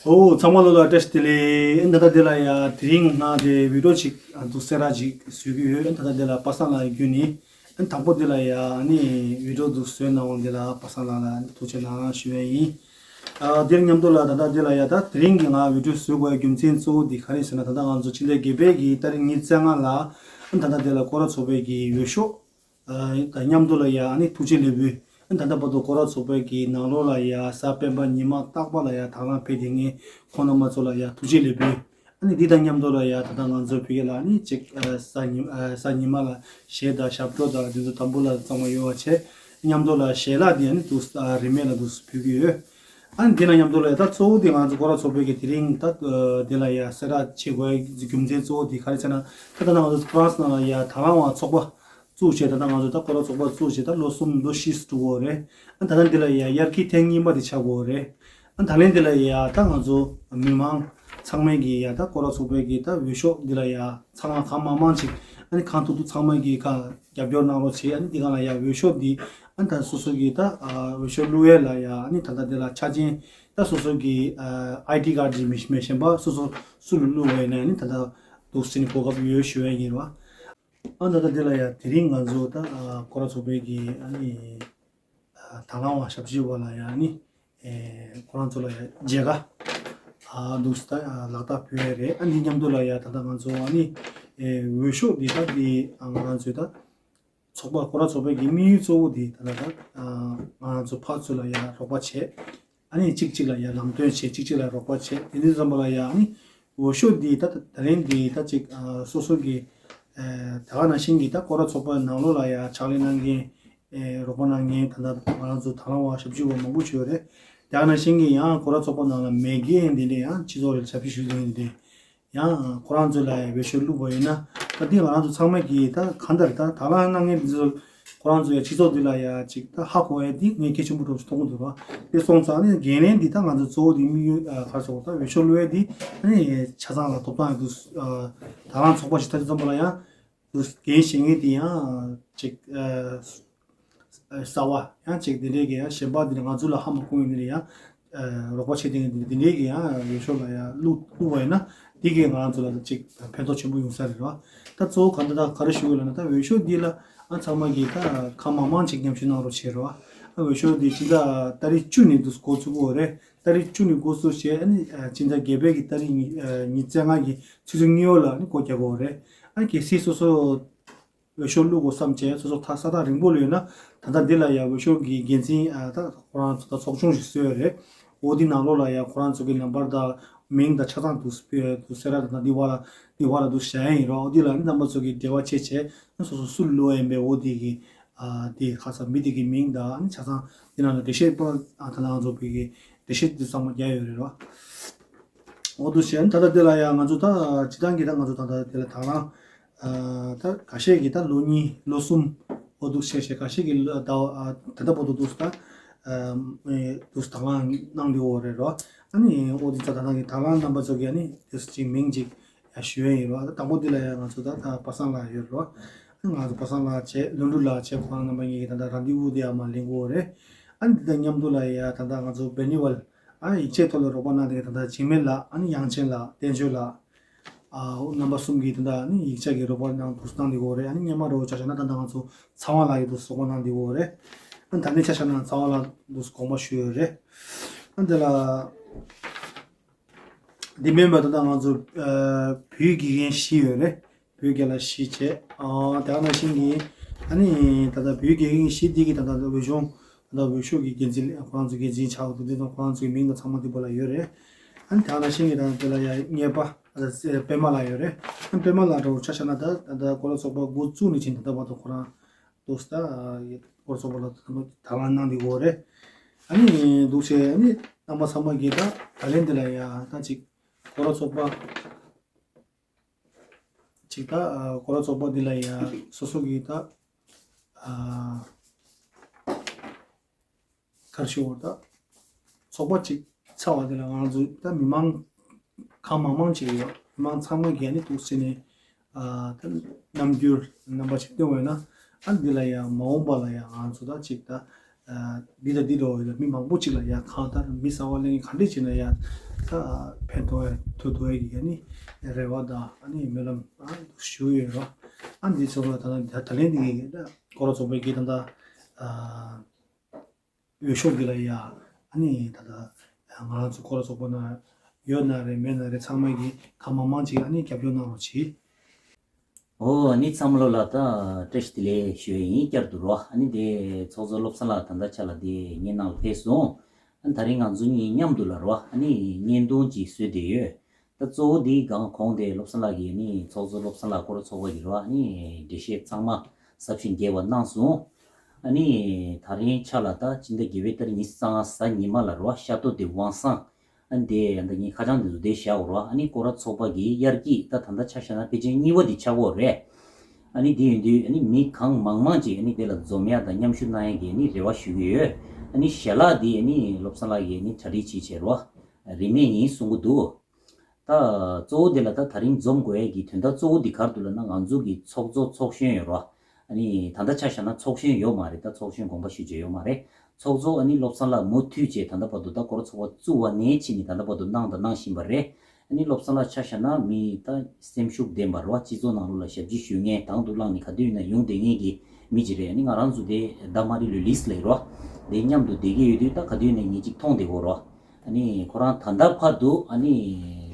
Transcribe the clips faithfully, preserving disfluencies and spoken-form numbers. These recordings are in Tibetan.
ཨོ། ཚང་མ་ལོ་ལ་བཀྲ་ཤིས་བདེ་ལེགས། ཨ་ནི་ད་ལྟ་འདི་ལ་ཡ་དེ་རིང་ང་དེ་བི་ཌིའོ་ཅིག་ཨ་འདུག་སེ་ར་ཅིག་བཟོ་གི་ཡོད། ཨ་ནི་ད་ལྟ་འདི་ལ་པ་སངས་ལགས་བརྒྱུད་ནས་ཨ་ནི་དང་པོ་འདི་ལ་ཡ་ཨ་ནི་བི་ཌིའོ་འདུག་བཟོས་གནང་བ་འདི་ལ་པ་སངས་ལགས་ལ་ཐུགས་རྗེ་གནང་ཞུ་ཡ་ཡིན། ཨ་དེར་མཉམ་དུ་ལ་ད་ལྟ་འདི་ལ་ཡ་ད་དེ་རིང་གི་ང་བི་ཌིའོ་བཟོ་དགོས་ཡ་རྒྱུ་མཚན་གཙོ་བོ་འདི་ག་རེ་ཟེར་ན། ད་ལྟ་ང་ཚོ་ཕྱི་ཟླ་བརྒྱད་པའི་གི་ཏ་རིག་ཉི་ཤུ་རྩ་ལྔ་ལ་ཨ་ནི་ད་ལྟ་འདི་ལ་སྐོར་ར་ཚོགས་པའི་གི་འོས་ཤོག་ཨ་དང་མཉམ་དུ་ལ་ཡ་ཨ་ནི་ཐུགས་རྗེ་ལེགས་འབུལ། ཨ་ནི་ད་ལྟ་བར་དུ་སྐོར་ར་ཚོགས་པའི་གི་ནང་ལོགས་ལ་ཡ་གཟའ་སྤེན་པ་ཉི་མ་རྟག་པར་ལ་ཡ་དང་བླངས་ཕེབས་བསྡད་མཁན་ཁོང་རྣམ་པ་ཚོ་ལ་ཡ་ཐུགས་རྗེ་ལེགས་འབུལ། ཨ་ནི་འདི་དང་མཉམ་དུ་ལ་ཡ་ད་ལྟ་ང་ཚོ་བོད་སྐད་ལ་ཨ་ནི་ཅིག་ཨ་གཟའ་ཉི་ཨ་གཟའ་ཉི་མ་ལ་གཞས་དང་ཞབས་བྲོ་དང་འདི་ཚོ་དང་པོ་ལ་གཙང་མ་ཡོད་པ་བྱས། མཉམ་དུ་ལ་ཞལ་ལག་འདི་ཨ་ནི་འདུག་ཨ་རིན་མེད་ལ་འདུག་ཕུལ་གྱི་ཡོད། ཨ་ནི་འདི་ལ་མཉམ་དུ་ལ་ཡ་ད་གཙོ་བོ་འདི་ང་ཚོ་སྐོར་ར་ཚོགས་པའི་གི་དེ་རིང་ད་ཨ་འདི་ལ་ཡ་གསལ་བསྒྲགས་བྱེད་དགོས་རྒྱུ་མཚན་གཙོ་བོ་འདི་ག་རེ་ཟེར་ན། ད་ལྟ་ང་ཚོ་ཧྥ་རན་སི་ནང་ལ་ཡ་དང་བླངས་པ་ཚོགས་པ་བཙུགས་བྱས། ད་ལྟ་ང་ཚོ་ད་སྐོར་ར་ཚོགས་པ་བཙུགས་བྱས་ད་ལོ་གསུམ་ལོ་བཞི་འགྲོ་གི་ཡོད་རེད། ཨ་ད་ལྟ་འདི་ལ་ཡ་དབྱར་ཁའི་ཐེངས་གཉིས་པ་འདི་ཆགས་ཀྱི་ཡོད་རེད། ཨ་ད་ལན་འདི་ལ་ཡ་ད་ང་ཚོ་མི་མང་ཚང་མས་ཀྱི་ཡ་ད་སྐོར་ར་ཚོགས་པའི་གི་ད་འོས་ཤོག་འདི་ལ་ཡ་ཚང་མ་གང་མང་མང་ཅིག་ཨ་ནི་གང་ཐུབ་ཐུབ་ཚང་མས་ཀྱི་ག་རྒྱབ་སྐྱོར་གནང་རོགས་བྱེད། ཨ་ནི་འདི་ག་ལ་ཡ་འོས་ཤོག་འདི་ཨ་ནི་ད་སོ་སོ་གི་ད་ཨ་འོས་ཤོག་བླུག་ཡས་ལ་ཡ་ཨ་ནི་ད་ལྟ་འདི་ལ་ཆ་རྐྱེན་ད་སོ་སོ་གི་ཨ་ཨའི་ཌི་ཀར་འདི་མི་མི་ཤེས་པ་སོ་སོ་སུ་ལ་བླུག་པ་ཡིན་ན་ཨ་ནི་ད་ལྟ་འདུག་སེ་ནི་གོ་སྐབས་ཡོད་ཞུ་ཡས་ཡིན་རོ། ཨ་ད་ལྟ་འདི་ལ་ཡ་དེ་རིང་ང་ཚོ་ད་ཨ་སྐོར་ར་ཚོགས་པའི་གི་ཨ་ནི་ཨ་དང་བླངས་པ་ཞབས་ཕྱི་བ་ལ་ཡ་ཨ་ནི་ཨེ་ཁོ་རང་ཚོ་ལ་ཡ་མཇལ་ཁ་ཨ་འདུག་སེ་ད་ཨ་ལག་རྟགས་ཕུལ་ཡས་རེད། ཨ་འདི་མཉམ་དུ་ལ་ཡ་ད་ལྟ་ང་ཚོ་ཨ་ནི་ཨེ་འོས་ཤོག་འདི་ད་འདི་ཨ་ང་རང་ཚོའི་ད་ཚོགས་པ་སྐོར་ར་ཚོགས་པའི་གི་དམིགས་ཡུལ་གཙོ་བོ་འདི་ད་ལྟ་ད་ཨ་ང་རང་ཚོ་ཕར་ཚུར་ལ་ཡ་རོགས་པ་བྱས། ཨ་ནི་གཅིག་གཅིག་ལ་ཡ་ལམ་སྟོན་བྱེད། གཅིག་གཅིག་ལ་རོགས་པ་བྱེད། དེ་འདྲ་ཙམ་པ་ལ་ཡ་ཨ་ནི་འོས་ཤོག་འདི་ད་ད་ལན་འདི་ད་ཅིག་ཨ་སོ་སོ་གི་ཨ་ད་ག་ནང་བཞིན་གྱི་ད་སྐོར་ར་ཚོགས་པ་ནང་ལོགས་ལ་ཡ་ཕྱག་ལས་གནང་མཁན་ཨ་རོགས་པ་གནང་མཁན་ད་ལྟ་ང་རང་ཚོ་དང་བླངས་པ་ཞབས་ཕྱི་བ་མང་པོ་ཞིག་ཡོད་རེད། ད་ག་ནང་བཞིན་གྱི་ཡང་སྐོར་ར་ཚོགས་པ་ནང་ལ་མེད་མཁན་འདི་འདྲ་ཡང་སྤྱི་ཚོགས་རེ་ཞབས་ཕྱི་ཞུ་མཁན་འདི་འདྲ། ཡང་ཁོ་རང་ཚོ་ལ་ཡང་འོས་ཤོག་བླུགས་པ་ཡིན་ན། ད་འདི་ང་རང་ཚོ་ཚང་མ་གིས་ད་གང་ལྟར་ད་དང་བླངས་གནང་མཁན་འདི་ཚོ་ཁོ་རང་ཚོ་ཡང་སྤྱི་ཚོགས་འདི་ལ་ཡང་ཅིག་ད་ཧ་གོ་ཡ་འདི་ངས་གལ་ཆེན་པོ་འདྲ་པོ་ཞིག་མཐོང་གི་འདུག་ར། དེ་སོང་ཙང་ནི་འགན་ལེན་འདི་ད་ང་ཚོ་གཙོ་བོ་འདི་དམིགས་ཡུལ་ཨ་ག་རེ་ཟེར་དགོས། ད་འོས་ཤོག་བླུགས་ཡ་འདི་ཨ་ནི་ཆ་ཚང་ལ་ཐོབ་ཐང་ཡོད་འདུག་ཨ་དང་བླངས་ཚོགས་པ་ཞིག་ད་དེ་ཙམ་པ་ལ་ཡང་འདུག་འགན་བཞེས་མཁན་འདི་ཡང་ཅིག་ཨ། གསར་བ་ཡང་ཅིག་དེ་འདྲའི་གི་ཡང་གཞན་པ་འདི་ནི་ང་ཚོ་ལ་ཧ་མ་གོ་ཡོང་དེ་ནི་ཡང་རོགས་པ་བྱེད་དེ་འདི་འདྲའི་གི་ཡང་འོས་ཤོག་ལ་ཡང་བླུགས་བླུགས་པ་ཡིན་ན་འདི་གི་ང་ཚོ་ལ་ཅིག་ཕན་ཐོགས་ཆེན་པོ་ཡོང་ས་རེད་རོ། ད་གཙོ་བོ་ག་འདི་ད་ག་རེ་ཞུ་གི་ལ་ན་ད་འོས་ཤོག་འདི་ལ་ཨ་ཚང་མ་གི་ད་གང་མང་མང་ཅིག་མཉམ་ཞུགས་གནང་རོགས་བྱེད་རོ། ཨ་འོས་ཤོག་འདི་ཕྱི་ཟླ་ཏ་རིག་བཅུ་ནས་འདུག་འགོ་བཙུགས་ཀྱི་ཡོད་རེད། ཏ་རིག་བཅུ་ནས་འགོ་བཙུགས་བྱས་ཨ་ནི་ཕྱི་ཟླ་བརྒྱད་པའི་གི་ཏ་རིག་ཉི་ཉི་ཤུ་རྩ་ལྔ་གི་ཆུ་ཚོད་གཉིས་པ་ལ་ཨ་ནི་སྒོ་རྒྱག་གི་ཡོད་རེད། ཨ་ནི་གལ་སྲིད་སོ་སོ། འོས་ཤོག་བླུག་དགོས་བསམ་བྱས་སོ་སོ་ཐ་ས་ཐག་རིང་པོ་ལོས་ན། ད་ལྟ་འདི་ལ་ཡང་འོས་ཤོག་གི་འགན་འཛིན་ཨ་ད་ཁོ་རང་ཚོ་ད་ཚོགས་ཆུང་ཞིག་བཟོས་ཡོད་རེད། འོ་འདི་ནང་ལོགས་ལ་ཡང་ཁོ་རང་ཚོ་གི་ནམ་བར་དང་མིང་དང་ཆ་ཚང་འདུག་སྤེ་འདུག་སེ་ར་དང་འདི་བ་ལ་འདི་བ་ལ་འདུག་བཞག་ཡིན་རོགས། འོ་འདི་ལ་ནི་རྣམ་པ་ཚོ་གི་འབྲེལ་བ་བྱས་བྱས་སོ་སོ་སུ་ལོ་ཡིན་པའི་འོ་འདི་གི་ཨ་འདི་ཁ་ས་མི་འདི་གི་མིང་དང་ཨ་ནི་ཆ་ཚང་འདི་ནང་ལ་འགྲེལ་བཤད་པ་ཨ་ད་ནང་ཚོ་བི་གི་འགྲེལ་བཤད་འདི་ཚང་མ་རྒྱག་ཡོད་རེད་རོ། འོ་འདུག་བྱས་ད་ལྟ་འདི་ལ་ཡང་ང་ཚོ་ད་སྤྱི་བཏང་གི་ད་ང་ཚོ་ད་ལྟ་འདི་ལ་དང་བླངས་ཨ་ད་ཁ་ཤས་ཀྱིས་ད་ལོ་གཉིས་ལོ་གསུམ་འོ་འདུག་བྱས་བྱས་ཁ་ཤས་ཀྱིས་ལོ་ཟླ་བ་ཨ་ད་ལྟ་བར་དུ་འདུག་ད་ཨ་འདུག་དང་བླངས་གནང་འདི་འོ་རེད་རོ། ཨ་ནི་འོ་འདི་ད་ད་ནང་གི་དང་བླངས་རྣམ་པ་ཚོ་གིས་ཨ་ནི་དེ་ཅིག་མིང་ཅིག་ཡ་ཞུ་ཡ་ཡིན་རོ། ཨ་ད་དང་པོ་འདི་ལ་ཡང་ང་ཚོ་ད་ད་པ་སངས་ལགས་ཡོད་རོ། ཨ་ང་ཚོ་པ་སངས་ལགས་བྱས་ལྷུན་གྲུབ་ལགས་བྱས་ཁོང་རྣམ་པ་གཉིས་ཀྱིས་ད་ད་རང་འདི་འུ་འདི་ཡ་མ་ལེན་གོ་རེད། ཨ་ནི་འདི་དང་མཉམ་དུ་ལ་ཡ་ད་ད་ང་ཚོ་བེ་ནི་ཝལ། ཨ་ཡིག་ཆའི་ཐོག་ལ་རོགས་པ་གནང་དེ་ད་ལྟ་འཇིགས་མེད་ལགས། ཨ་ནི་དབྱངས་ཅན་ལགས། བསྟན་ཆོས་ལགས། ཨ་འོ་རྣམ་པ་གསུམ་གྱིས་ད་ལྟ་ཨ་ནི་ཡིག་ཆ་གི་རོགས་པ་གནང་འདུག་གནང་དེ་འོ་རེད། ཨ་ནི་སྔོན་མ་རོགས་ཆ་བཞག་ན་ད་ལྟ་ང་ཚོ་ཚངས་དབང་ལགས་ཀྱིས་འདུག་རོགས་པ་གནང་དེ་འོ་རེད། ཨ་ནི་ད་ནི་ཆ་བཞག་ན་ཚངས་དབང་ལགས་འདུག་དགོངས་པ་ཞུ་ཡོད་རེད། ཨ་འདི་ལ་འདི་མིན་པ་ད་ལྟ་ང་ཚོ་ཨ་བོད་དགེ་རྒན་བཞི་ཡོད་རེད། བོད་དགེ་ལགས་བཞི་བྱས། ཨ་དེ་ག་ནང་བཞིན་གྱི་ཨ་ནི་ད་ལྟ་བོད་དགེ་རྒན་བཞི་འདི་གི་ད་ལྟ་འོས་སྦྱོང་ད་ལྟ་འོས་ཤོག་གི་འགན་འཛིན་ཁོ་རང་ཚོ་འགན་འཛིན་ཆགས་འདུག་འདི་དང་ཁོ་རང་ཚོའི་མིང་དང་ཚང་མ་འདི་པོ་ལ་ཡོད་རེད། ཨ་ནི་དེ་ག་ནང་བཞིན་གྱི་ད་ལྟ་དེ་ལ་ཡ་གཉེར་པ་ཨ་ད་པད་མ་ལགས་ཡོད་རེད། ཨ་ནི་པད་མ་ལགས་འདྲ་བོ་ཆ་བཞག་ན་ད་ད་ལྟ་སྐོར་ར་ཚོགས་པ་འགོ་བཙུགས་ནས་ཕྱིན་ད་ལྟ་བར་དུ་ཁོ་རང་འདུག་ད་སྐོར་ར་ཚོགས་པ་ལ་ད་ལྟ་དང་བླངས་གནང་འདི་པོ་རེད། ཨ་ནི་འདུག་བྱས་ཨ་ནི་རྣམ་པ་ཚང་མ་གིས་ད་ད་ལན་འདི་ལ་ཡ་ད་ཅིག་སྐོར་ར་ཚོགས་པ། ཅིག་ད་ཨ་སྐོར་ར་ཚོགས་པ་འདི་ལ་ཡ་སོ་སོ་གི་ད་ཨ་གར་ཞུ་བ་ད་ཚོགས་པ་ཅིག་ཚར་བ་འདི་ལ་ང་ཚོ་ད་མི་མང་གང་མང་མང་ཅིག་ཡོད། མི་མང་ཚང་མ་གིས་ནི་འདུག་སེ་ནས་ཨ་ད་རྣམ་འགྱུར་རྣམ་པ་ཅིག་སྟོན་བས་ན་ཨ་འདི་ལ་ཡ་མ་འོངས་པ་ལ་ཡ་ང་ཚོ་ད་ཅིག་ད་ཨ་འདི་ད་འདི་འདྲ་བོ་ཡོད་ལ་མི་མང་པོ་ཅིག་ལ་ཡ་གང་ལྟར་མི་གསར་བ་ལེན་ག་འདྲས་བྱས་ན་ཡ་ ད་ཕན་ཐོགས་ཡ་ཐུབ་ཐུབ་ཡ་གི་ཨ་ནི་རེ་བ་དང་ཨ་ནི་སྨོན་ལམ་ཨ་ཞུ་ཡོད་རོ། ཨ་འདི་ཚོ་ལ་ད་ད་ད་ལན་འདི་གི་ད་སྐོར་ར་ཚོགས་པའི་གི་ད་ད་ཨ་འོས་ཤོག་འདི་ལ་ཡ་ཨ་ནི་ད་ད་ང་རང་ཚོ་སྐོར་ར་ཚོགས་པ་ན་ཡོད་ན་རེད་མེད་ན་རེད། ཚང་མ་གི་གང་མང་མང་ཅིག་ཨ་ནི་རྒྱབ་སྐྱོར་གནང་རོགས་གྱིས། ཨོ་ཨ་ནི་ཚང་མ་ལོ་ལ་ད་བཀྲ་ཤིས་བདེ་ལེགས་ཞུ་ཡ་ཡིན། བསྐྱར་དུ་རོ། ཨ་ནི་དེ་ཚོགས་གཙོ་བློ་བཟང་ལགས་ད་ལྟ་ཆ་ལ་དེ་ངའི་ནང་ལ་ཕེབས་སོང་། ཨ་ནི་ད་རིང་ང་ཚོ་གཉིས་མཉམ་དུ་ལ་རོ། ཨ་ནི་བརྙན་ཐུང་ཅིག་བཟོས་བསྡད་ཡོད། ད་གཙོ་བོ་དེའི་སྒང་གོང་དེ་བློ་བཟང་ལགས་ཀྱིས་ཨ་ནི་ཚོགས་གཙོ་བློ་བཟང་ལགས་སྐོར་ཚོགས་པ་གི་རོ། ཨ་ནི་འགྲེལ་བཤད་ཚང་མ་ཟབ་ཞིང་རྒྱས་པ་གནང་སོང་། ཨ་ནི་ད་རིང་ཆ་ལ་ད་སྤྱི་ཟླ་བརྒྱད་པའི་ཏ་རིག་ཉི་ཤུ་རྩ་ལྔ་གཟའ་ཉི་མ་ལ་རོ། ཤ་སྟོད་དེ་ཝང་སང་། ཨ་ནི་དེ་ཡང་ད་ངས་ཁ་བྱང་དེ་ཚོ་དེ་བཞག་འོ་རོ། ཨ་ནི་སྐོར་ར་ཚོགས་པ་གི་དབྱར་སྐྱིད་ད་ད་ལྟ་ཆ་བཞག་ན་ཕལ་ཆེར་གཉིས་པ་དེ་ཆགས་འོ་རེད། ཨ་ནི་དེ་ཡིན་དུས་ཨ་ནི་མི་གང་མང་མང་ཅིག་ཨ་ནི་དེ་ལ་འཛོམས་ཡ་དང་མཉམ་ཞུགས་གནང་ཡ་གི་ཨ་ནི་རེ་བ་ཞུ་གི་ཡོད། ཨ་ནི་ཞལ་ལག་དེ་ཨ་ནི་བློ་བཟང་ལགས་ཀྱིས་ཨ་ནི་གྲ་སྒྲིག་བྱེད་བྱེད་རོ། རིན་མེད་ཡིན་གསུང་གི་འདུག་ད་གཙོ་བོ་དེ་ལ་ད་ད་རིང་འཛོམས་དགོས་ཡ་གི་དོན་དག་གཙོ་བོ་འདི་ག་རེ་འདུག་ལབ་ན། ང་ཚོ་གི་ཚོགས་གཙོ་ཚོགས་གཞོན་ཡོད་རོ། ཨ་ནི་ད་ལྟ་ཆ་བཞག་ན་ཚོགས་གཞོན་ཡོད་མ་རེད། ད་ཚོགས་གཞོན་དགོངས་པ་ཞུ་བྱས་ཡོད་མ་རེད། ཚོགས་གཙོ་ཨ་ནི་བློ་བཟང་ལགས་མུ་མཐུད་བྱས་ད་ལྟ་བར་དུ་ད་སྐོར་ཚོགས་པ་བཙུགས་པ་ནས་ཕྱིན་ནས་ད་ལྟ་བར་དུ་གནང་དང་གནང་བཞིན་པ་རེད། ཨ་ནི་བློ་བཟང་ལགས་ཆ་བཞག་ན་མི་ད་སེམས་ཤུགས་ལྡན་པ་རོ། སྤྱི་ཚོགས་ནང་ལོགས་ལ་ཞབས་ཕྱི་ཞུ་མཁན་དང་དུ་བླངས་ནས་ག་དུས་ཡིན་ན་ཡོང་བསྡད་མཁན་གྱི་མི་ཅིག་རེད། ཨ་ནི་ང་རང་ཚོ་དེ་ཟླ་མ་རི་ལོའི་ལིས་ལ་ཡོད་རོ། དེ་མཉམ་དུ་བསྡད་ཀྱི་ཡོད་དུས་ད་ག་དུས་ཡིན་ན་ཉིན་གཅིག་མཐོང་བསྡད་ཡོད་རོ། ཨ་ནི་ཁོ་རང་ད་ལྟ་བར་དུ་ཨ་ནི་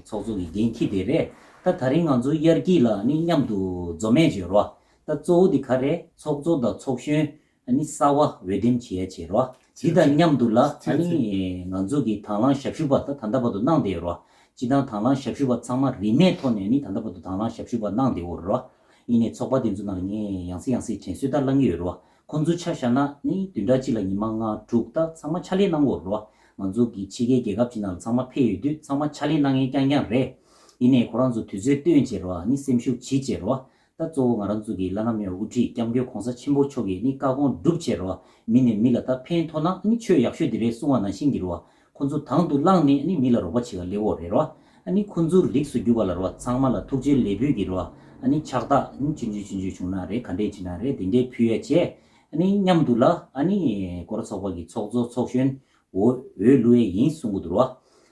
ཚོགས་གཙོ་གི་འགན་འཁྱེར་བསྡད་རེད། ད་ད་རིང་ང་ཚོ་དབྱར་སྐྱིད་ལ་ཨ་ནི་མཉམ་དུ་འཛོམས་མེད་བརྗོད་རོགས། ད་གཙོ་བོ་དེ་ག་རེད། ཚོགས་གཙོ་དང་ཚོགས་གཞོན་ཨ་ནི་གསར་པ་འོས་འདེམས་བྱེད་ཡ་བྱེད་རོགས། དེ་དང་མཉམ་དུ་ལ་ཨ་ནི་ང་ཚོ་གི་དང་བླངས་ཞབས་ཞུ་བ་ད་ད་ལྟ་བར་དུ་གནང་བསྡད་ཡོད་རོགས། སྤྱི་བཏང་དང་བླངས་ཞབས་ཞུ་བ་ཚང་མ་རིན་མེད་ཐོག་ནས་ཨ་ནི་ད་ལྟ་བར་དུ་དང་བླངས་ཞབས་ཞུ་བ་གནང་བསྡད་ཡོད་རོགས། ཡིན་ནའི་ཚོགས་པ་དེ་ཚོ་ནང་ལ་ངས་ཡང་སེ་ཡང་སེ་དྲན་གསོ་ད་བླང་གི་ཡོད་རོགས། ཁོང་ཚོ་ཆ་བཞག་ན་ནི་བདུན་ཕྲག་གཅིག་ལ་ཉི་མ་ལྔ་དྲུག་ད་ཚང་མ་ཕྱག་ལས་གནང་གི་ཡོད་རེད་བ། ང་ཚོ་གི་ཕྱི་རྒྱལ་རྒྱལ་ཁབ་ཅིག་ནང་ལ་ཚང་མ་ཕེབས་ཡོད་དུས་ཚང་མ་ཕྱག་ལས་གནང་མཁན་རྐྱང་རྐྱང་རེད། ཡིན་ནའི་ཁོ་རང་ཚོ་དུས་ཚོད་བཏོན་བྱས་རེད་བ། ནི་སེམས་ཤུགས་བྱེད་བྱས་རེད་བ། ད་གཙོ་བོ་ང་རང་ཚོ་གི་བླ་ན་མེད་པའི་དབུ་ཁྲིད་སྐྱབས་མགོན་གོང་ས་ཆེན་པོ་མཆོག་གིས་ནི་བཀའ་དགོངས་སྒྲུབ་བྱས་རེད་བ། མི་ནས་མི་ལ་ད་ཕན་ཐོགས་ན་ནི་ཆོས་ཡག་ཤོས་འདི་རེད་གསུང་བ་ནང་བཞིན་གྱི་རེད་བ། ཁོ་ཚོ་དང་དུ་བླངས་ནས་ནི་མི་ལ་རོགས་པ་བྱེད་ག་སླེབས་ཡོད་རེད་རོ། ཨ་ནི་ཁོ་ཚོ་རིགས་སུ་གྱུར་པ་ལ་རོ། ཚང་མ་ལ་ཐུགས་རྗེ་ལེགས་འབུལ་གྱི་རོ། ཨ་ནི་ཕྱག་རྟགས་ནི་ཆུང་ཆུང་ཆུང་ཆུང་བྱུང་ན་རེད། ག་འདྲས་བྱས་ན་རེད། དེ་འདྲས་ཕུལ་ཡ་བྱས། ཨ་ནི་མཉམ་དུ་ལ་ཨ་ནི་སྐོར་ར་ཚོགས་པ་གི་ཚོགས་གཙོ་ཚོགས་གཞོན་འོ་འོས་བླུག་ཡས་ཡིན་གསུང་གི་འདུག་རོ།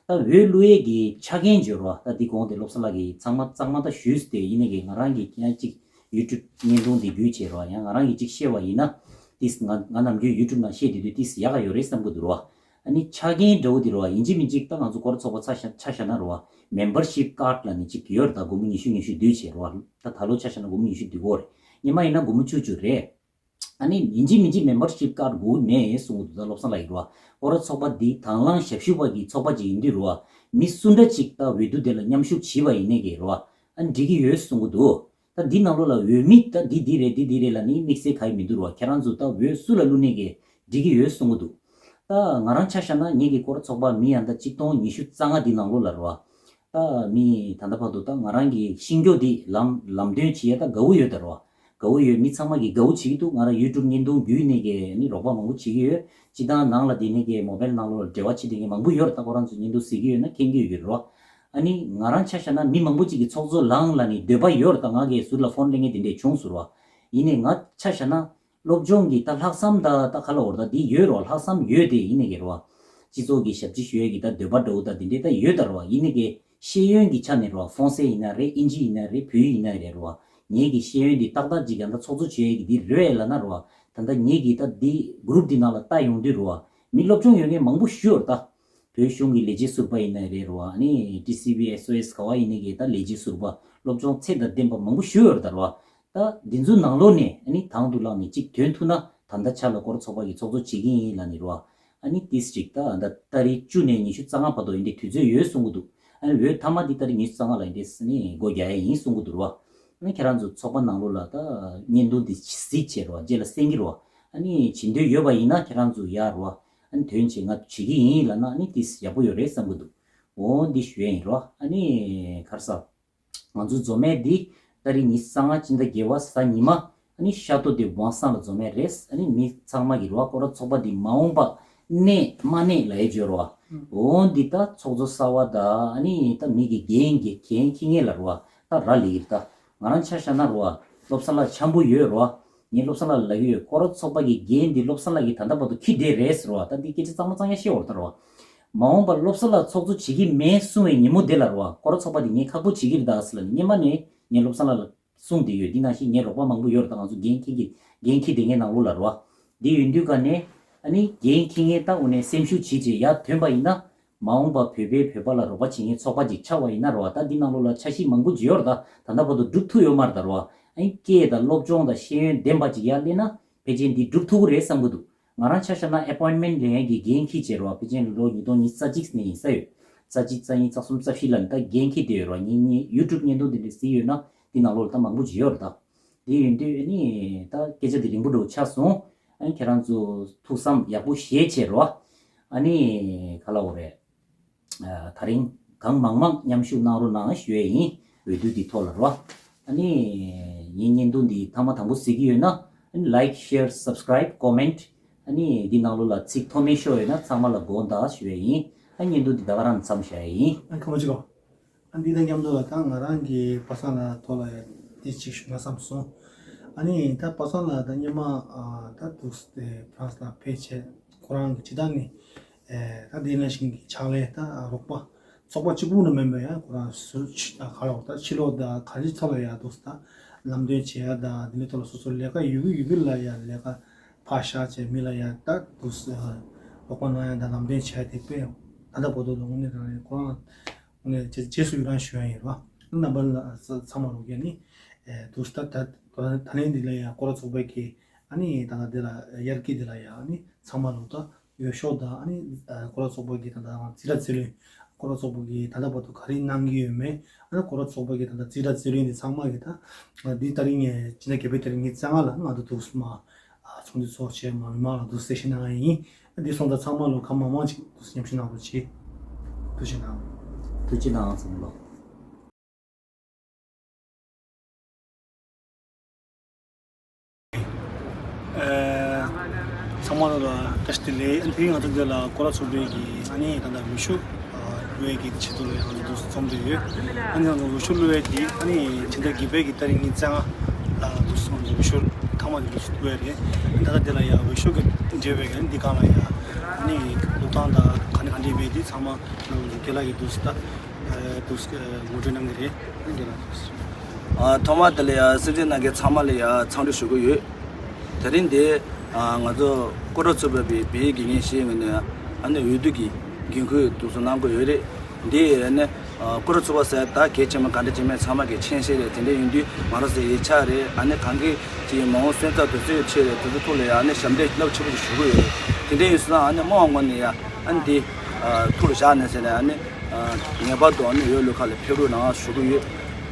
ད་འོས་བླུག་ཡས་ཀྱི་ཆ་རྐྱེན་བརྗོད་རོ། ད་འདི་གོང་དེ་བློ་བཟང་ལགས་ཀྱིས་ཚང་མ་གཙང་མ་ད་ཞུས་ཏེ། ཡིན་ནའི་གི་ང་རང་གི་ཡང་གཅིག་ཡུ་ཊུབ་བརྙན་ཐུང་འདི་བརྒྱུད་བྱས་རོ། ཡང་ང་རང་གིས་གཅིག་བཤད་པ་ཡིན་ན། ཏིས་ང་ང་ནམ་རྒྱུན་ཡུ་ཊུབ་ནང་བཤད་བསྡད་དུས་ཏིས་ཡག་ག་ཡོད་རེད་བསམ་གི་འདུག་རོ། ཨ་ནི་ཆ་རྐྱེན་འདྲ་བོ་འདི་རོ། ཡིན་གཅིག་མིན་གཅིག་ད་ང་ཚོ་སྐོར་ར་ཚོགས་པ་ཆ་བཞག་ཆ་བཞག་ན་རོ། མེམ་བར་ཤིབ་ཀར་ཌི་ལབ་ནི་གཅིག་ཡོད་རེད། ད་སྒོར་མོ་ཉི་ཤུ་ཉི་ཤུ་བསྡུས་བྱས་རོ། ད་ད་ལོ་ཆ་བཞག་ན་སྒོར་མོ་ཉི་ཤུ་བསྡུ་དགོས་རེད། སྔོན་མ་ཡིན་ན་སྒོར་མོ་བཅུ་བཅུ་རེད། ཨ་ནི་ཡིན་གཅིག་མིན་གཅིག་མེམ་བར་ཤིབ་ཀར་ཌི་དགོས་མེད་གསུང་གི་འདུག་ད་བློ་བཟང་ལགས་ཀྱིས་རོ། སྐོར་ར་ཚོགས་པ་འདི་དང་བླངས་ཞབས་ཞུ་བ་གི་ཚོགས་པ་ཅིག་ཡིན་དུས་རོ། མི་སུ་འདྲ་ཅིག་ད་འོས་བསྡུ་དེ་ལ་མཉམ་ཞུགས་བྱས་པ་ཡིན་ནའི་གི་རོ། ཨ་ནི་འགྲིག་གི་ཡོད་གསུང་གི་འདུག་ད་འདི་ནང་ལོགས་ལ་འོས་མི་ད་འདི་འདི་རེད་འདི་འདི་རེད་ལབ་ནི་དམིགས་བསལ་ག་ཡི་མི་འདུག་རོ། ཁྱེད་རང་ཚོ་ད་འོས་སུ་ལ་བླུག་ནའི་གི་འགྲིག་གི་ཡོད་གསུང་གི་འདུག་ད་ང་རང་ཆ་བཞག་ན་ངེད་ཀྱི་སྐོར་ར་ཚོགས་པ་མི་ཡང་ད་གཅིག་སྟོང་ཉི་ཤུ་རྩ་ལྔ་འདི་ནང་ལོགས་ལ་རོ། ད་མི་ད་ལྟ་བར་དུ་ད་ང་རང་གི་ཤིང་སྐྱོ་འདི་ལམ་ལམ་སྟོན་བྱེད་ཡ་ད་དགའ་བོ་ཡོད་ད་རོ། དགའ་བོ་ཡོད། མི་ཚང་མ་གིས་དགའ་བོ་བྱེད་ཀྱི་འདུག་ང་རང་ཡུ་ཊུབ་བརྙན་ཐུང་བརྒྱུད་ནས་གི་ནི་རོགས་པ་མང་པོ་བྱེད་ཀྱི་ཡོད། སྤྱི་བཏང་ནང་ལ་དེ་ནས་གི་མོ་བེལ་ནང་ལོགས་ལ་འབྲེལ་བ་བྱེད་བསྡད་མཁན་མང་པོ་ཡོད་རེད། ད་ཁོ་རང་ཚོས་བརྙན་ཐུང་གཟིགས་ཀྱི་ཡོད་ན་མཁྱེན་གྱི་ཡོད་ཀྱི་རེད་རོ། ཨ་ནི་ང་རང་ཆ་བཞག་ན་མི་མང་པོ་ཅིག་གིས་ཚོགས་གཙོ་ལངས་ལབ་ནི་འདོད་པ་ཡོད་རེད། ད་ང་གིས་ཟུར་ལ་ཕོན་སླེབས་མཁན་དེ་འདྲས་བྱུང་སོང་རོ། ཡིན་ནའི་ང་ཆ་བཞག་ན་སློབ་སྦྱོང་གི་ད་ལྷག་བསམ་ད་ད་ག་ལ་འོར་ད་འདི་ཡོད་རོ། ལྷག་བསམ་ཡོད་དེ་ཡིན་ནའི་གི་རོ། སྤྱི་ཚོགས་ཀྱི་ཞབས་ཕྱི་ཞུ་ཡས་ཀྱི་ད་འདོད་པ་འདྲ་བོ་ད་འདི་འདྲས་ད་ཡོད་ད་རོ། ཡིན་ནའི་གི་ཤེས་ཡོན་གྱི་ཆ་ནས་རོ། ཧྥོང་སེ་ཡིན་ན་རེད། ཨིན་ཇི་ཡིན་ན་རེད། བོད་ཡིག་ཡིན་ན་རེད་རོ། ངེད་ཀྱི་ཤེས་ཡོན་འདི་ཏག་ཏག་ཅིག་ཡང་ད་ཚོགས་གཙོ་བྱེད་ཡས་ཀྱི་འདི་རེད་ལབ་ན་རོ། ད་ལྟ་ངེད་ཀྱི་ད་འདི་གུ་རུབ་འདི་ནང་ལ་ལྟ་ཡོང་དུས་རོ། མི་སློབ་སྦྱོང་ཡོད་མཁན་མང་པོ་ཞིག་ཡོད་རེད་ད། བོད་གཞུང་གི་ལས་བྱེད་ཟུར་པ་ཡིན་ན་རེད་རོ། ཨ་ནི་ཊི་སི་ཝི་ཨེསི་ཨོ་ཨེསི་ག་བ་ཡིན་ནའི་གི་ད་ལས་བྱེད་ཟུར་པ་སློབ་སྦྱོང་ཚད་དང་ལྡན་པ་མང་པོ་ཞིག་ཡོད་རེད་ད་རོ། ད་འདི་ཚོའི་ནང་ལོགས་ནས་ཨ་ནི་དང་དུ་བླངས་ནས་གཅིག་ཐོན་ཐུབ་ན། ད་ལྟ་ཆ་ལ་སྐོར་ར་ཚོགས་པ་གི་ཚོགས་གཙོ་བྱེད་ཀྱི་ཡིན་ལབ་ནི་རོ། ཨ་ནི་ཏིས་ཅིག་ད་ད་ཏ་རིག་བཅུ་ནས་ཉི་ཤུ་རྩ་ལྔ་བར་དུ་ཡིན་དེ་དུས་ཚོད་ཡོད་གསུང་གི་འདུག་ཨ་ནི་འོས་མཐའ་མ་འདི་ཏ་རིག་ཉི་ཤུ་རྩ་ལྔ་ལ་ཡིན་དེ་ནི་སྒོ་རྒྱག་ཡ་ཡིན་གསུང་གི་འདུག་རོ། ཨ་ནི་ཁྱེད་རང་ཚོ་ཚོགས་པ་ནང་ལོགས་ལ་ད་བརྙན་ཐུང་འདི་གཟིགས་བྱས་རོ། རྗེས་ལ་གསན་གྱི་རོ། ཨ་ནི་བྱེད་འདོད་ཡོད་པ་ཡིན་ན་ཁྱེད་རང་ཚོ་ཡར་རོ། ཨ་ནི་དོན་བྱེད་ང་བྱེད་ཀྱི་ཡིན་ལབ་ན་ཨ་ནི་ཏིས་ཡག་པོ་ཡོད་རེད་བསམ་གི་འདུག་འོ་འདི་ཞུ་ཡ་ཡིན་རོ། ཨ་ནི་ག་རེ་ཟ། ང་ཚོ་འཛོམས་མེད་འདི་ཏ་རིག་ཉི་ཤུ་རྩ་ལྔ་སྤྱི་ཟླ་བརྒྱད་པ་གཟའ་ཉི་མ་ཨ་ནི་ཤ་སྟོད་དེ་ཝང་སང་ལ་འཛོམས་མེད་རེད། ཨ་ནི་མི་ཚང་མ་གི་རོ། སྐོར་ར་ཚོགས་པ་འདི་མ་འོངས་པ་གནས་མ་གནས་ལ་ཡ་བརྗོད་རོ། འོ་འདི་ད་ཚོགས་གཙོ་གསར་པ་ད་ཨ་ནི་ད་མི་གི་འགན་འགན་འཁྱེར་མཁན་ལ་རོ། ད་ར་ལི་ཡིར་ད་ང་རང་ཆ་བཞག་ན་རོ། བློ་བཟང་ལགས་འཆམ་པོ་ཡོད་རོ། ངས་བློ་བཟང་ལགས་ལ་ལབ་ཀྱི་ཡོད། སྐོར་ར་ཚོགས་པ་གི་འགན་འདི་བློ་བཟང་ལགས་ཀྱིས་ད་ལྟ་བར་དུ་འཁྱེར་བསྡད་རེད་ཟེར་རོ། ད་འདི་སྐད་ཆ་གཙང་མ་གཙང་ཡ་བཤད་འོར་ད་རོ། མ་འོངས་པར་བློ་བཟང་ལགས་ཚོགས་གཙོ་བྱེད་ཀྱི་མེད་གསུང་བའི་ཉིན་མོ་དེ་ལ་རེད་བ། སྐོར་ར་ཚོགས་པ་དེ་ངས་ཁག་པོ་བྱེད་ཀྱི་རེད་ད་ཟེར་ལབ་ནས། སྔོན་མ་ནས་ངས་བློ་བཟང་ལགས་ལ་གསུངས་བསྡད་ཡོད། འདི་ནང་བཞིན་ངའི་རོགས་པ་མང་པོ་ཡོད་རེད་ད། ང་ཚོ་འགན་འཁྱེར་གྱི་འགན་འཁྱེར་བསྡད་མཁན་ནང་ལོགས་ལ་རེད་བ། འདི་ཡོད་དུས་ག་ནས་ཨ་ནི་འགན་འཁྱེར་མཁན་ད་དངོས་གནས་སེམས་ཤུགས་བྱེད་བྱེད་ཡར་ཐོན་པ་ཡིན་ན། མ་འོངས་པ་བོད་པས་བོད་པ་ལ་རོགས་པ་བྱེད་མཁན་ཚོགས་པ་ཅིག་ཆགས་པ་ཡིན་ན་རེད་བ། ད་འདི་ནང་ལོགས་ལ་འཆར་གཞི་མང་པོ་ཅིག་ཡོད་རེད་ད། ད་ལྟ་བར་དུ་འགྲུབ་ཐུབ་ཡོད་མ་རེད་ད་རེད་བ། ཨ་ནི་སྐད་དང་སློབ་སྦྱོང་དང་ཤེས་ཡོན་ལྡན་པ་ཅིག་ཡར་སླེབས་ན་ཕལ་ཆེར་འདི་འགྲུབ་ཐུབ་ཀྱི་རེད་བསམ་གྱི་འདུག་ང་རང་ཆ་བཞག་ན་ཨེ་པོའིན་མེན་ཊི་ལེན་ཡག་གི་འགན་འཁྱེར་བྱས་རེད་བ། ཕལ་ཆེར་ལོ་ཉིས་སྟོང་ཉི་ཤུ་རྩ་གཅིག་ནས་ཡིན་ས་ཡོད། རྩ་གཅིག་རྩ་གཉིས་རྩ་གསུམ་རྩ་བཞི་ལ་ནི་ད་འགན་འཁྱེར་བསྡད་ཡོད་རེད་བ། ངས་ངའི་ཡུ་ཊུབ་བརྙན་ཐུང་འདི་འདྲ་གཟིགས་ཡོད་ན་འདི་ནང་ལོགས་ལ་ད་མང་པོ་ཅིག་ཡོད་རེད་ད། དེ་ཡིན་དུས་ཨ་ནི་ད་སྐད་ཆ་དེ་རིང་པོ་འདྲ་བོ་ཆགས་སོང་། ཨ་ནི་ཁྱེད་རང་ཚོ་ཐུགས་བསམ་ཡག་པོ་བཞེས་བྱས་རེད་བ། ཨ་ནི་ག་ལབ་དགོས་རེད། ཨ། ད་རིང་གང་མང་མང་མཉམ་ཞུགས་གནང་རོགས་གནང་ཞུ་ཡས་ཡིན། འོས་བསྡུ་འདི་ཐོག་ལ་རོ། ཨ་ནི་ངའི་བརྙན་ཐུང་འདི་ཐེངས་མ་དང་པོ་གཟིགས་ཀྱི་ཡོད་ན། ཨ་ནི་ལའིཀ་ཤེར་སབ་སི་ཀ་རའིབ་ཀོ་མེན་ཊི། ཨ་ནི་འདི་ནང་ལོགས་ལ་ཚིག་མཐོ་དམན་ཤོས་ཡོད་ན་ཚང་མ་ལ་དགོངས་དག་ཞུ་ཡས་ཡིན། ཨ། བརྙན་ཐུང་འདི་ད་ག་རང་མཚམས་བཞག་ཡས་ཡིན། ཨ། ཁམས་བཟང་ལགས། ཨ། འདི་དང་མཉམ་དུ་ལ་ད་ང་རང་གི་པ་སངས་ལགས་ཐོག་ལ་ཡང་འདི་གཅིག་ཞུ་ན་བསམ་སོང་། ཨ་ནི་ད་པ་སངས་ལགས་ད་སྔོན་མ་ཨ་ད་འདུག་སེ་ཧྥ་རན་སི་ལ་ཕེབས་བྱས་ཁོ་རང་གི་ཇི་ལྟར་ནས་ཨེ་ད་འདི་ནང་བཞིན་གྱི་ཕྱག་ལས་ད་རོགས་པ་ཚོགས་པ་གཅིག་པུ་ནས་མིན་པ་ཡང་ཁོ་རང་སུ་ཕྱི་ཨ་ག་ལ་བ་ད་ཕྱི་ལོགས་ད་ག་རེ་ཐོག་ལ་ཡང་འདུག་སེ་ད་ལམ་སྟོན་བྱེད་ཡ་ད་འདི་ནས་ཐོག་ལ་སོ་སོ་ལས་ཀ་ཡོད་གི་ཡོད་གི་ལ་ཡང་ལས་ཀ་ཕར་བཞག་བྱས་མི་ལ་ཡང་ད་འདུག་སེ་རོགས་པ་གནང་ཡ་ད་ལམ་སྟོན་བྱེད་ཡ་དེ་དཔེ་ད་ལྟ་བར་དུ་ལོ་ངོ་ནས་རང་ནས་ཁོ་རང་། ནས་རྗེས་རྗེས་སུ་ཡི་རང་ཞུ་ཡ་ཡིན་རོ། རྣམ་པ་ལ་ཚང་མ་ལོག་གི་ནི་ཨེ་དུས་ད་ད་ད་ད་ལན་འདི་ལ་ཡང་སྐོར་ར་ཚོགས་པའི་གི་ཨ་ནི་ད་ང་འདི་ལ་དབྱར་སྐྱིད་འདི་ལ་ཡང་ཨ་ནི་ཚང་མ་ལོག་ད་འོས་ཤོག་དང་ཨ་ནི་ཨ་སྐོར་ར་ཚོགས་པ་གི་ད་ད་རྩིས་ར་རྩིས་ལེན་སྐོར་ར་ཚོགས་པ་གི་ད་ལྟ་བར་དུ་ག་རེ་གནང་གི་ཡོད་མེད། ཨ་ནི་སྐོར་ར་ཚོགས་པ་གི་ད་ལྟ་རྩིས་ར་རྩིས་ལེན་འདི་ཚང་མ་གི་ད་འདི་ད་རིང་ངས་སྤྱི་ཟླ་བརྒྱད་པའི་ཏ་རིག་ཉི་ཤུ་རྩ་ལྔ་ལ་ང་ཚོ་འདུག་སེ་མ། ཚོགས་འདུ་ཚོགས་བྱས་མ་མི་མང་ལ་འདུག་གསལ་བཤད་གནང་ཡ་ཡིན། འདི་སོང་ཙང་ཚང་མ་ལོ་གང་མང་མང་ཅིག་འདུག་མཉམ་ཞུགས་གནང་རོགས་གྱིས། ཐུགས་རྗེ་གནང་། ཐུགས་རྗེ་གནང་ཚང་མ་ལོ། ཚང་མ་ལོ་ལ་བཀྲ་ཤིས་བདེ་ལེགས། དེ་རིང་ང་ཚོ་འདི་ལ་སྐོར་ར་ཚོགས་པའི་གི་ཨ་ནི་ད་ལྟ་འོས་ཤོག་བླུག་ཡས་ཀྱི་ཆེད་དུ་ལ་ཡང་འདུག་འཛོམས་བསྡད་ཡོད། ཨ་ནི་ང་ཚོ་འོས་ཤོག་བླུག་ཡས་ཀྱི་ཨ་ནི་ཕྱི་ཟླ་བརྒྱད་པའི་གི་ཏ་རིག་ཉི་ཤུ་རྩ་ལྔ་ལ་འདུག་འཛོམས་འོས་ཤོག་ཐེངས་མ་དེ་འདུག་བླུག་ཡས་རེད། ད་ལྟ་དེ་ལ་ཡང་འོས་ཤོག་གི་འབྲེལ་བའི་གི་འདི་སྒང་ལ་ཡང་ཨ་ནི་བླུག་སྟངས་དང་ག་ནས་ག་འདྲས་མེད་དེ་ཚང་མ་ང་ཚོ་རྒན་ལགས་ཀྱིས་འདུག་ད་འདུག་ངོ་སྤྲོད་གནང་གི་རེད། རྒན་ལགས། ཨ། ཐོག་མ་དེ་ལ་ཡང་སེམས་ཅན་ནང་གི་ཚང་མ་ལ་ཡང་འཚམས་འདྲི་ཞུ་གི་ཡོད། དེ་རིང་འདི་ཨ་ང་ཚོ་སྐོར་ར་ཚོགས་པ་པའི་བོད་ཡིག་དགེ་རྒན་ཞེས་ངོས་ནས་ཨ་ནི་འོས་བསྡུ་གི་འགན་ཁུར་འདུག་སེ་གནང་གི་ཡོད་རེད། འདི་ཨ་ནི་ཨ་སྐོར་ར་ཚོགས་པ་ཟེར་ད་གལ་ཆེན་པོ་ག་འདྲ་ཆེན་མོ་ཚང་མ་གི་མཁྱེན་གསལ་རེད། དེ་འདྲ་ཡིན་དུས་ང་རང་ཚོའི་ཡིག་ཆ་རེད། ཨ་ནི་གང་གི་ཅིག་མ་འོངས་སོན་རྩ་དུས་ཚོད་ཆེ་རེད། དེ་ཚོ་ཐོག་ལ་ཡང་ཨ་ནི་ཞབས་འདེགས་རླབས་ཆེན་པོ་ཞིག་ཞུ་གི་ཡོད་རེད། དེ་འདྲ་ཡིན་སོང་ཨ་ནི་དམངས་ངོས་ནས་ཡང་ཨ་ནི་འདི་ཨ་ཐུགས་ལ་བཞག་ནས་ཟེར་ནས་ཨ་ནི་ཨ་ངེས་པར་དུ་ཨ་ནི་འོས་བླུག་ཁ་ལ་ཕེབས་རོགས་གནང་ཞུ་གི་ཡོད།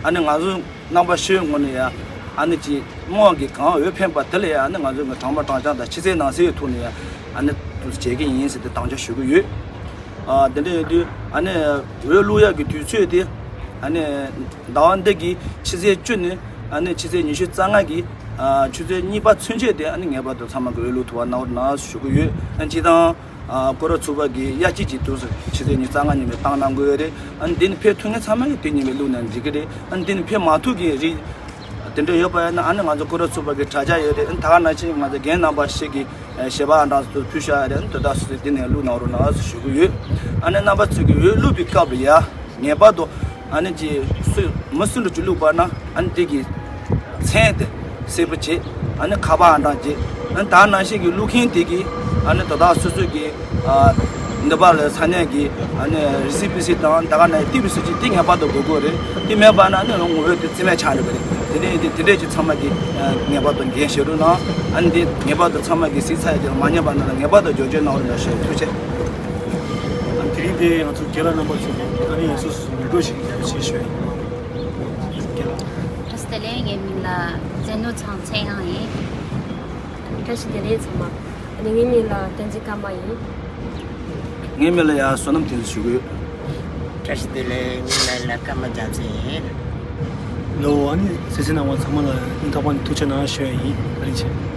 ཨ་ནི་ང་ཚོ་རྣམ་པ་ཤོས་ངོས་ནས་ཡང་ཨ་ནི་ཅིག་དམངས་ཀྱིས་གང་འོས་འཕེན་པ་དེ་ལ་ཡང་ཨ་ནི་ང་ཚོ་གི་དྲང་པོ་དྲང་རྐྱང་དང་ཕྱི་གསལ་ནང་གསལ་གྱི་ཐོག་ནས་ཡང་ཨ་ནི་འདུག་སེ་བྱེད་ཀྱི་ཡིན་ཟེར་ཏེ་དམ་བཅའ་ཞུ་གི་ཡོད། ཨ་དེ་འདྲ་ཡིན་དུས་ཨ་ནི་འོས་བླུག་ཡག་གི་དུས་ཚོད་དེ་ཨ་ནི་ཟླ་བ་འདི་གི་ཕྱི་ཚེས་བཅུ་ནས་ཨ་ནི་ཕྱི་ཚེས་ཉི་ཤུ་རྩ་ལྔ་གི་ཨ་ཆུ་ཚོད་གཉིས་པ་ཚུན་ཆད་དེ་ཨ་ནི་ངེས་པར་དུ་ཚང་མ་གི་འོས་བླུག་ཐུབ་པ་གནང་རོགས་གནང་ཞུ་གི་ཡོད། ཨ་ནི་སྤྱིར་བཏང་ཨ་སྐོར་ར་ཚོགས་པ་གི་དབྱར་སྐྱིད་ཀྱི་དུས་སུ་ཕྱི་ཚེས་ཉི་ཤུ་རྩ་ལྔ་ཉིན་མོ་བཏང་གནང་གི་ཡོད་རེད། ཨ་ནི་འདི་ནས་ཕེབས་ཐུབ་མཁན་ཚང་མ་གི་དེ་ཉིན་མོ་བླུག་ན་འགྲིག་གི་རེད། ཨ་ནི་འདི་ནས་ཕེབས་མ་ཐུབ་མཁན་རིགས་དེ་འདྲ་ཡོད་པ་ཡིན་ན་ཨ་ནི་ང་ཚོ་སྐོར་ར་ཚོགས་པ་གི་དྲ་རྒྱ་ཡོད་རེད། ཨ་ནི་ད་ག་ནང་བཞིན་ང་ཚོ་རྒན་རྣམ་པ་ཞིག་གི་ཞལ་པར་ཨང་གྲངས་སུ་ཕུལ་བཞག་ཡོད་རེད། ཨ་ནི་དེ་དག་སུ་འདི་ནས་བླུག་གནང་རོགས་གནང་ཞུ་གི་ཡོད། ཨ་ནི་རྣམ་པ་ཚོས་ཀྱི་འོས་བླུག་པའི་སྐབས་ལ་ཡ་ངེས་པར་དུ་ཨ་ནི་ཅིག་སུ་མི་སུ་འདྲ་ཅིག་བླུག་པ་ན་ཨ་ནི་དེ་གི་མཚན་དེ་གསལ་པོ་བྱེད། ཨ་ནི་ཁ་པར་ཨང་གྲངས་བརྗེ། ཨ་ནི་ད་ནང་བཞིན་གྱི་བླུག་མཁན་དེ་གིས་ཨ་ནི་དོ་བདག་སོ་སོ་གི་ཨ་འདི་པར་ལ་ས་གནས་ཀྱི་ཨ་ནི་རི་སི་པི་སི་དང་ད་ག་ནང་ཏི་བི་སུ་ཅིག་དེ་ངེས་པར་དུ་དགོས་དགོས་རེད། དེ་མེད་པ་ན་ཨ་ནི་ངོ་བོས་དེ་རྩིས་མེད་ཆགས་འགྲོ་གི་རེད། དེ་འདྲས་དེ་དེ་འདྲས་ཀྱི་ཚང་མ་གི་ངེས་པར་དུ་འགན་བཞེས་རོགས་གནང་། ཨ་ནི་དེ་ངེས་པར་དུ་ཚང་མ་གི་གཟིགས་ཚར་ཡ་དེ་ལ་མ་ཉན་པ་ན་ལ་ངེས་པར་དུ་བསྐྱར་བཅོས་གནང་རོགས་གནང་ཞེས་ཐུགས་རྗེ་ཆེ། ཨ་ནི་དེ་རིང་དེ་ང་ཚོ་རྒན་ལགས་རྣམ་པ་ཚོ་ཨ་ནི་སོ་སོ་སོ་ངོ་སྤྲོད་ཞིག་ཞུས་ཞུས་ཡོད། བཀྲ་ཤིས་བདེ་ལེགས། ངའི་མིང་ལ་བཙན་ནོར་ཚང་ཚེ་དབྱངས་ཡིན། བཀྲ་ཤིས་བདེ་ལེགས་ཚང་མ། ཨ་ནི་ངའི་མིང་ལ་བསྟན་འཛིན་ཀརྨ་ཡིན། ངའི་མིང་ལ་ཡང་བསོད་ནམས་བསྟན་འཛིན་ཞུ་གི་ཡོད། བཀྲ་ཤིས་བདེ་ལེགས། ངའི་མིང་ལ་ཀརྨ་རྒྱལ་མཚན་ཡིན། ལོ། ཨ་ནི་གསན་གཟིགས་གནང་བ་ཚང་མ་ལ་སྙིང་ཐག་པ་ནས་ཐུགས་རྗེ་གནང་ཞུ་ཡ་ཡིན། ཨ་ནི་ཆེ།